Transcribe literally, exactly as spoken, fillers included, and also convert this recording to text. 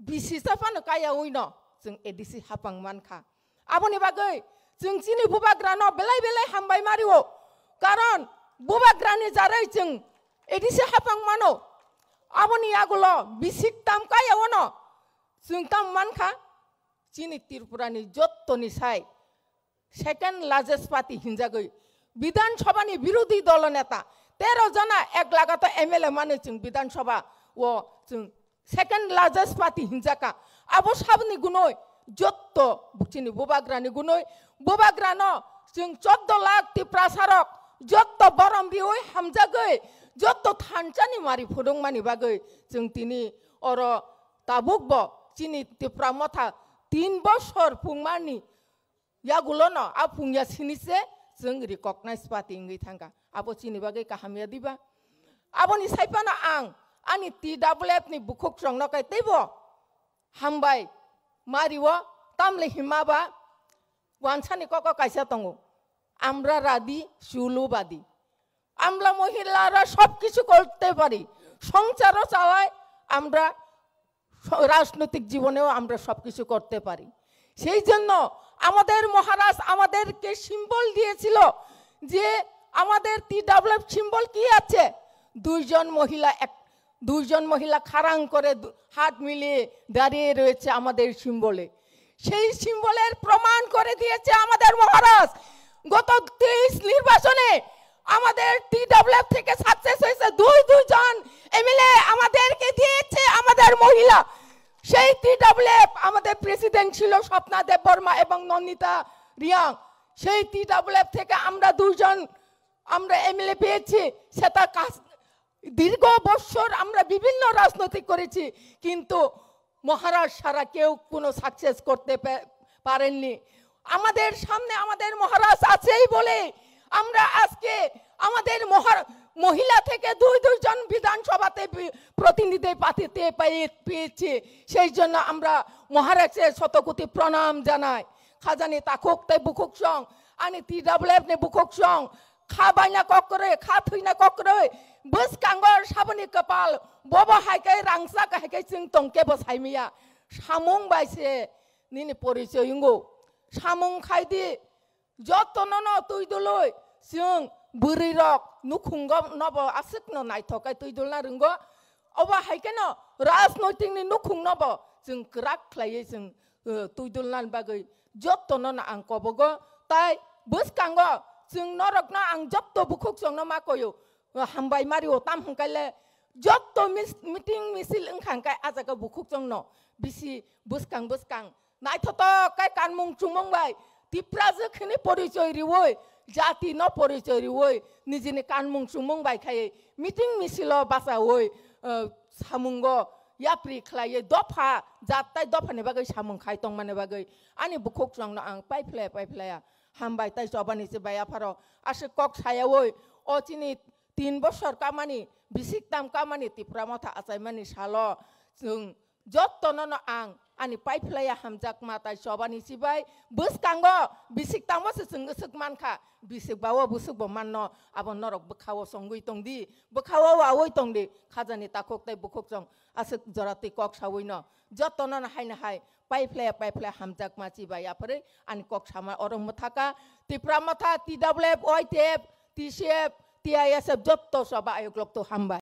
bisi sa phano kaya ui no chwng A D C hapang mankha. Aboni bagwi chwng chini bubagrano belai belai hambai mario, karon bubagrani jarwi chwng A D C hapang mano. Aboni yagulo bisik tam kaya wano chwng tam mankha. Chini Tripurani jottoni sai second largest party hinjagwi Bidhan Sabhani birodhi dolo neta tero jona ek lagato M L A mano chwng Bidhan Sabha o chwng second largest party hinjaka. Abo sabni gunoi jotto chini bubagrani gunoi bubagrano chwng choddo lakh Tiprasarok jotto borom riwi hamjagwi jotto thanchani mari phudungmani bagwi chwng tini oro tabukbo chini Tipra Motha tin bosor phungmani yagulono a phungya sini se chwng recognize party wngwi thangkha. Abo chini bagwi kaham ya diba? Aboni sai phano ang ani T W F ni bukhuk chwngno kai teibo hambai mario, tamle hima ba wansani koko kaisa tongo, "Amra radi, chulu badi." আমরা মহিলারা সব কিছু করতে পারি, সংসারও চালাই, আমরা স-, রাজনৈতিক জীবনেও আমরা সব কিছু করতে পারি। সেই জন্য আমাদের মহারাজ আমাদেরকে সিম্বল দিয়েছিল যে আমাদের টি ডাব্লিউ এফ সিম্বল কি আছে? দুইজন মহিলা এক, দুইজন মহিলা খাড়াং করে দু-, হাত মিলিয়ে দাঁড়িয়ে রয়েছে আমাদের সিম্বলে। সেই সিম্বলের প্রমাণ করে দিয়েছে আমাদের মহারাজ। গত তেইশ নির্বাচনে আমাদের টি ডাব্লিউ এফ থেকে সাকসেস হয়েছে দুই দুইজন এমএলএ আমাদেরকে দিয়েছে আমাদের মহিলা। সেই টি ডাব্লিউ এফ আমাদের প্রেসিডেন্ট ছিল স্বপ্না দেববর্মা এবং নন্দিতা রিয়াং। সেই টি ডাব্লিউ এফ থেকে আমরা দুইজন আমরা এমএলএ পেয়েছি, সেটা কাজ দীর্ঘ বৎসর আমরা বিভিন্ন রাজনৈতিক করেছি, কিন্তু মহারাজ ছাড়া কেউ কোনো সাকসেস করতে পে-, পারেননি। আমাদের সামনে আমাদের মহারাজ আছেই বলে আমরা আজকে আমাদের মহার-, মহিলা থেকে দুই দুইজন বিধানসভাতে বি-, প্রতিনিধি পাঠিয়ে পেয়ে-, পেয়েছি। সেই জন্য আমরা মহারাজের শতকোটি প্রণাম জানাই। খাজানি তাখুক তাই বুখুক song, ani T W F ni bukhuk song, kha baina kokroi, kha thwina kokroi, bwskango saboni kwpal, bobo hai khe rangchak hai khe chwng tongkhe bo saimaya. Samung bai se nini porichoi wngo. Samung khai di, jotono no twi dului, chwng bwrwi rok nukhungo nobo aswk no naithok khe twi dulna rwngo. Obo hai khe no rajnoitik ni nukhung nobo chwng kwrak khlaiwi chwng, eh, twi dulna bagwi jotono no ang kobogo. Tai bwskango chwng norokno ang jotto bukhuk chwngno ma koyo, eh, hambai mario, tam hwnkhe le jotto mis-, meeting misil wngkha hwnkhe ah jaga bukhuk chwngno bisi bwskang bwskang naithotok khe kanmung chumung bai Tiprajwk hwnwi porichoi riwi, jati no porichoi riwi, nijini kanmung chumung bai khai meeting misilo bachawi, eh, samungo yapri khlaiwi dopha jat tai dophani bagwi samung khai tongmani bagwi ani bukhuk chwngno ang paiphlaya paiphlaya hambai tai chobani se bai apharo aswk kok sayawi o chini tin bosor kamani bisik tam kamani Tipra Motha achaimani salo chwng jotono no ang ani paiphlaya hamjakma tai chobani chibai bwskango bisik tangbo se chwng swk mankha, bisik bawo bwswk bo manno, abo norok bwkhao songwi tongdi, bwkhao wawi tongdi, khajani takhuk tai bukhuk chwng aswk jora twi kok sawi no jotono no haino hai paiphlaya paiphlaya hamjakma chibai aphari ani kok sama oro mwthaka Tipra Motha, T W F, Y T F, T C F, T I S F jotto choba ayuk lokto hambai.